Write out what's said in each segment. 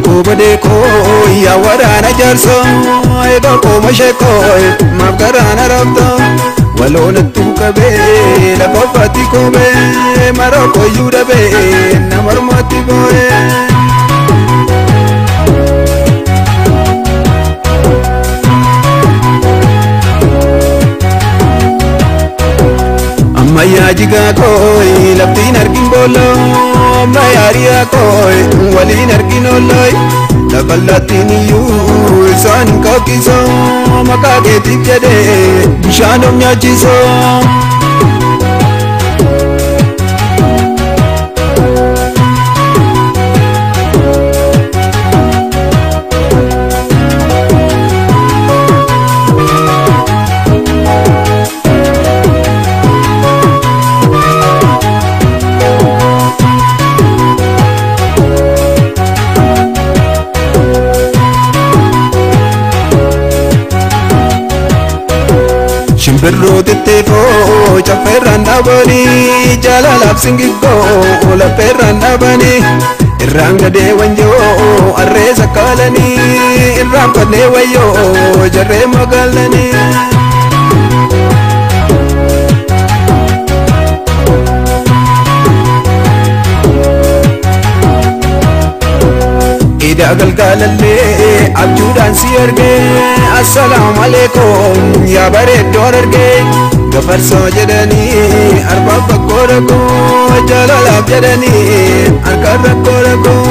Badee koo yaa waraana jaarsoo egaa kooma sheekoo maaf garaana raabtoo waloonattuu qabee lafa faatti koobee mara koyyuu dhabee nama mormatti boo'ee. Ammayyaa jigaa kooyi laftiin argin booloo ammayyaa riyaa kooyi waliin argin oolooyi lafa lattiin iyyuu isaan hin kakkisoo maqaa keetiif jedhee bishaan of nyaachisoo. Shimbirroo xixiqqoo caffeerraan dhaabanii jaalalaaf singiggoo laffeerraan dhaabanii irraan gadee wanjoo harree sakkaalanii irraan fannee wayyoo jarree magaalanii. Ida galgalallee abjuudhaan si argee assalaamu alaikum yaa bareeddoo argee gafarsoo jedhanii arbaaf bakkoo rakkoo jaalalaaf jedhanii harkaan rakkoo rakkoo.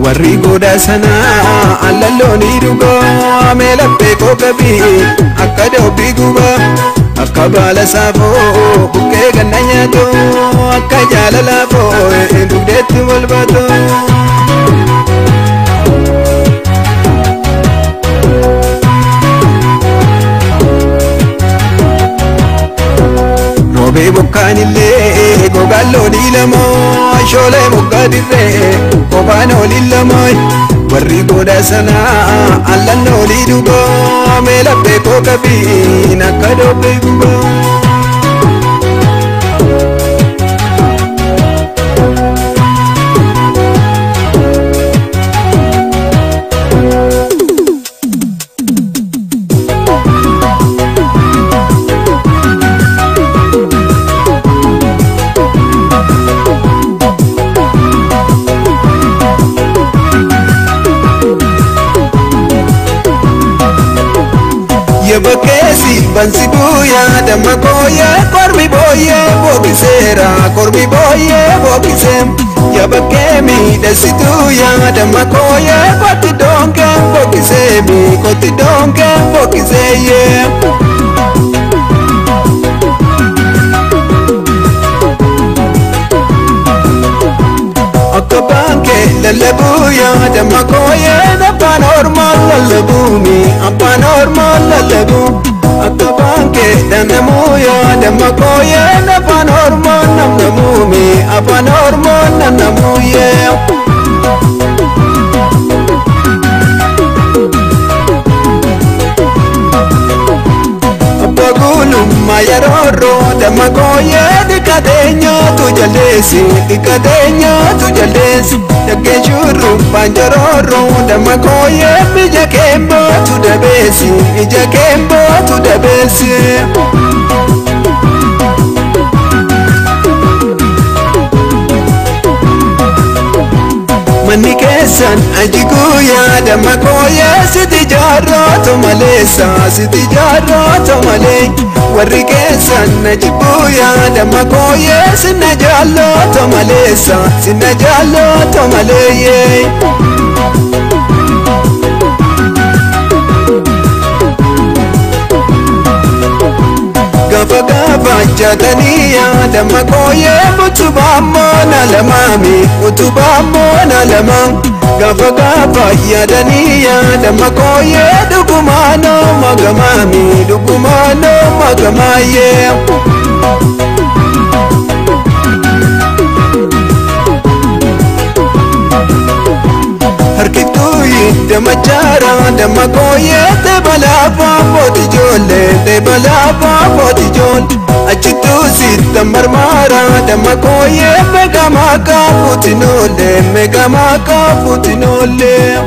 Warri goda sanaa allalloonii dhugaa mee laphee koo qabii akka dhoobbii gubaa akka baala saafoo buqqee ganna nyaatoo akka jaalalaafoo dugdeetti wal baatoo. Roobee bokkaanillee gogaan loonii lamaa shoolee moggaa dirree kophaan olii lamaa warri goda sanaa allan olii dhugaa mee laphee koo qabiin akka dhoobee gubaa. Yabakkeessi bansi buuyaa damma kooyee kormi booyee bookiseera kormi booyee bookisee yabakkee miidhasituuyaa damma kooyee kotti doonkee bookisee mi kotti doonkee bookisee yee. Akka baankee lallabuuyaa damma kooyee afaan ormaa lallabuumi afaan ormaa lallabu. Akka baankee dhannamuuyaa damma kooyee afaan ormaa namnamuumi afaan ormaa namnamuuyee. Gulummaa yeroo damma kooyee dhiqatee nyaatu jaldeessi dhiqatee nyaatu jaldeessi dhaggee shurrubbaan jorooroo damma kooyee ija keembootu dabeessi ija keembootu dabeessi. Manni keessan ajiguu yaadama kooyee siti jaarrootu maleessa siti jaarrootu malee warri keessan ajibbuu yaadama kooyee sinna jaallootu maleessa sinna jaallootu malee. Gaafa gaafa jaatanii yaadama kooyee utubaa moona lamaami utubaa moona lama. Gaafa gaafa yaadanii yaadama kooyee dhugumaanoo magamaami dhugumaanoo magamaayee. Harkiftuu hidda machaara damma kooyee teebalaafaa footi ijoollee teebalaafaa footi ijoollee. Achittuu sitta marmaara damma kooyee meeqa maakaa fuutinoollee meeqa maakaa fuutinoollee.